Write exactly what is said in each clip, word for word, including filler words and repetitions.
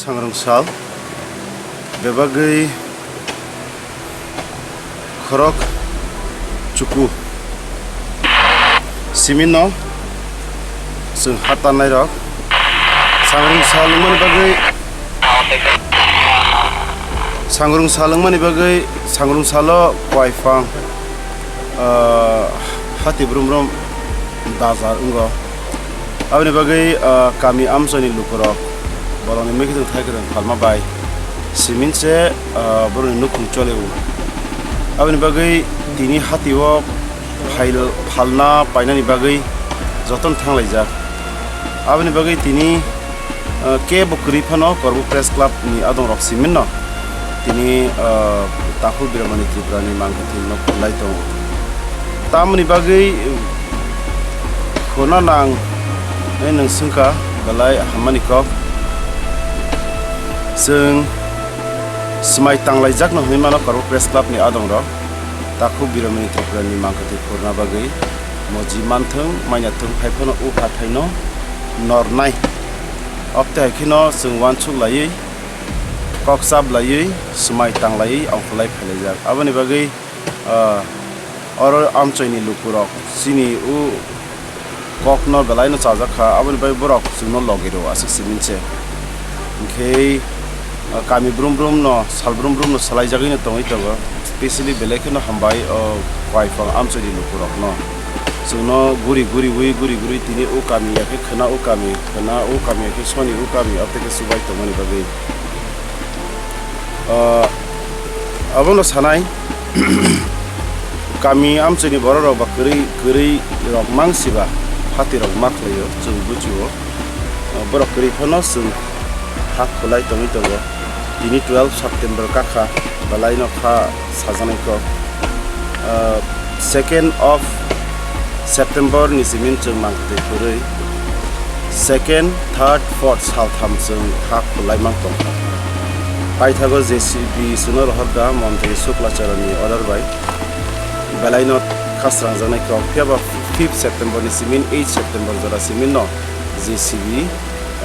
Sangrwng sal, bebagwi khorok chuku. Simino chwng ha tannairok. Sangrwng sal wngmani bagwi, sangrwng sal wngmani bagwi, sangrwng salo kwai phang, ah, hati brum brum dajar wngo. Aboni bagwi, ah, kami amchaini lukurok borokni mui kwthwng thai kwthwng phalma bai simin se, ah, borokni nukhung choli o. Aboni bagwi tini hatio phail-, phalna painani bagwi jotono thanglaijak. Aboni bagwi tini, ah, kebo kwrwi phano Korbo Press Club ni adongrok siminno tini, ah, Takhuk Biramani Tripura ni mangkwthwino khulai tongo. Tamoni bagwi khuna nang, eh, nwng swngkha belai hammani kok. Chwng swmai tanglaijakno hwnwi mano Korbo Press Club ni adongrok. Takhuk Biramani Tripura ni mangkwthwi khurna bagwi moji manthwng, manya thwng, hai phano o hathaino nornai. Obte hai kheno chwng uansuk laiwi, kok chap laiwi, swmai tanglaiwi ongkhorlai phailaijak. Aboni bagwi, ah, oro amchaini lukurok chini o kokno belaino chajak kha, aboni bagwi borok chwngno logi rwo aswk simin se. Hinkhe, ah, kami brum brum no, sal brum brum no salaijagwi no tongwi tongo, specially belai kheno hambai o kwai phang amchaini lukurokno. Chwngno guri guri wi guri guri tini o kami ya khe khwna o kami, khwna o kami ya khe soni o kami, abo tei khe chubai tongmani bagwi. Ah, abono sanai, kami amchaini bororok ba kwrwi, kwrwi rok mang siba, hati rok ma khlaio, chwng buchio. Ah, borok kwrwi phano chwng ha khulai tongwi tongo. Tini twelve September kakha, belaino kha sajaknai kok. Ah, second of September ni simin chwng mangtwi kwrwi second, third, fourth saltham chwng ha khulai mang tongkha. Paithago J C B chwngno rohorkha Montri Shukla Charan ni order bai. Belaino khasrangjaknai kok, phiyaba fifth September ni simin eight September jora simin no J C B,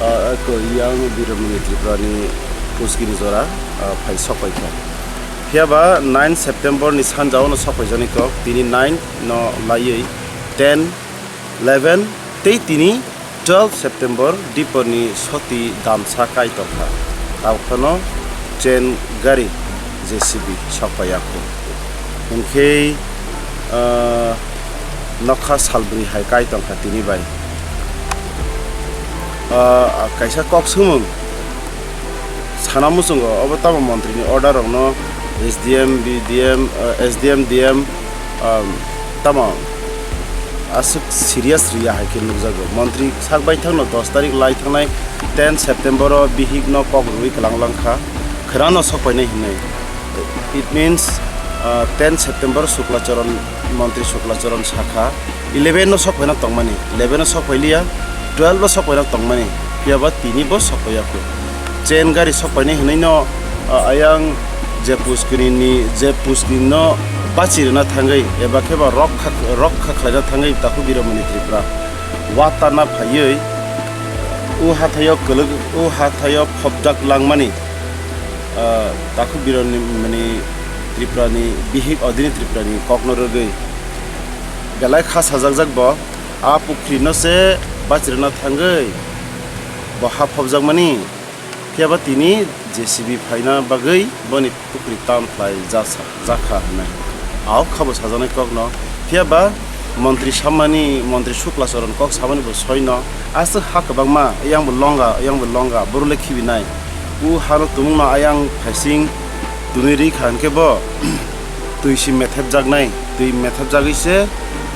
ah, ko yang Biramani Tripura ni Puskini jora, ah, phai sokpaikha. Phiyaba nine September ni sanjao no sokpaijaknai kok, tini nine no laiwi ten, eleven tei tini twelve September dipor ni soti damsa kai tongkha. Tao phano chain gari J C B sokpaiya kho. Hinkhe, ah, nokha salbrwi hai kai tongkha tini bai. Ah, kaisa kok swngmung sana muchungo, obo tamo montri ni order rokno S D M, B D M, ah, S D M, D M, ah, tamo aswk serious rwya hai khe nukjago. Montri sak baithangno dos tarik lai thangnai ten September o bihik no kok rwui kwlang lang kha, khwrano sokpainai hinwi. It means, ah, ten September Shukla Charan, Montri Shukla Charan sakha, eleven no sokpaina tongmani, eleven no sokpailiya, twelve no sokpaina tongmani, phiyaba tini bo sokpaiya kho. Chain gari sokpainai hinwi no, ah, ayang je Puskini ni, je Puskini no bachi rwna thangwi, eba khe ba rok kha, rok kha khlaina thangwi Takhuk Biramani Tripura watarna phaiwi, o hathaio kwlwk, o hathaio phobjak langmani, ah, Takhuk Biramani Tripura ni bihik Odini Tripura ni kokno rwgwi belai kha sajakjak bo, a pukhri no se bachirwna thangwi bo ha phobjakmani, phiyaba tini J C B phaina bagwi boni pukhri town khlai jasa, jakha hwnwi. Ahok khabo sajaknai kokno. Phiyaba montri sammani, montri Shukla Charan kok samani bo soino. Aswk ha kwbangma, ayang bo longa, ayang bo longa, boru le khibinai. U hano tumungno ayang phaising tunui ri kha hinkhe bo twi si methepjaknai, twi methepjagwi se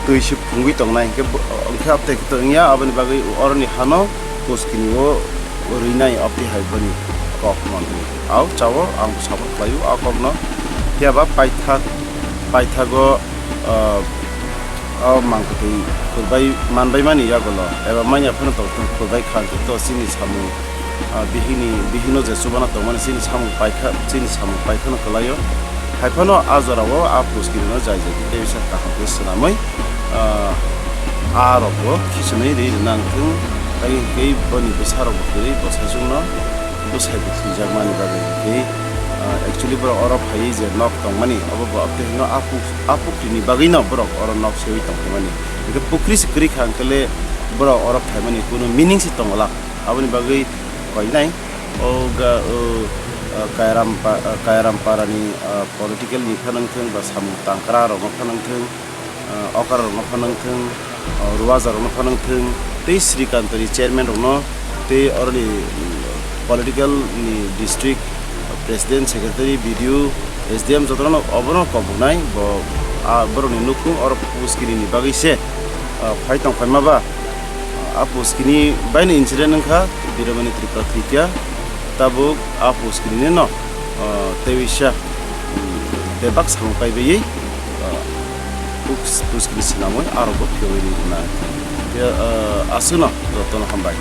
twi si phungwi tongnai. Hinkhe bo, hinkhe abtei khe to wngya, aboni bagwi oroni hano Puskini o rwinai abtei hai boni kok montri. Au chao, ang bo support khlaio a kokno. Phiyaba paithak, paithago, ah, o mangkwtwi khurbai manbaimani yagulo, eba manya phano tongthung khurbai kha, hwnkhe to chini samung, ah, bihini, bihino je chubana tongmani chini samung paikha, chini samung paikhano kwlaio. Haiphano a jorao a Puskirino jai jai khe teisa kaham khe swnamwi, ah, a rokbo khichunwi ri rwna wngthung, tei hwnkhe boni bwsarokbo kwrwi bwsajwkno Bwsai bo thwijakmani bagwi hwnkhe, ah, actually borok oro phaiwi je nok tongmani, obo bo tei hino a puk-, a pukrini bagwino borok oro nok sewi tongphaimani. Hwnkhe pukri se kwrwi kha hwnkhe le borok oro phaimani kunu meaning se tongla. Aboni bagwi koinai o ga, o, ah, Kairam pa-, ah, Kairam parani, ah, political ni phano wngthung ba samung tangkra rokno phano wngthung, ah, okra rokno phano wngthung, ah, Ruwaza rokno phano wngthung, tei Srikantoni chairman rokno tei oroni, mm, political ni district president, secretary, B D O, S D M jotono obono koboknai bo, ah, borokni nukhung oro puskini ni bagwi se, ah, phai tongphaima ba. Ah, puskini baino incident wngkha Biromani Tripura thwikha, tabuk a puskini no, ah, tei bisa, mm, bebak samung paibaiwi, ah, pus-, puskini swnamwi aro bo phiyogwi rwna. Tei, ah, aswkno jotono hambai.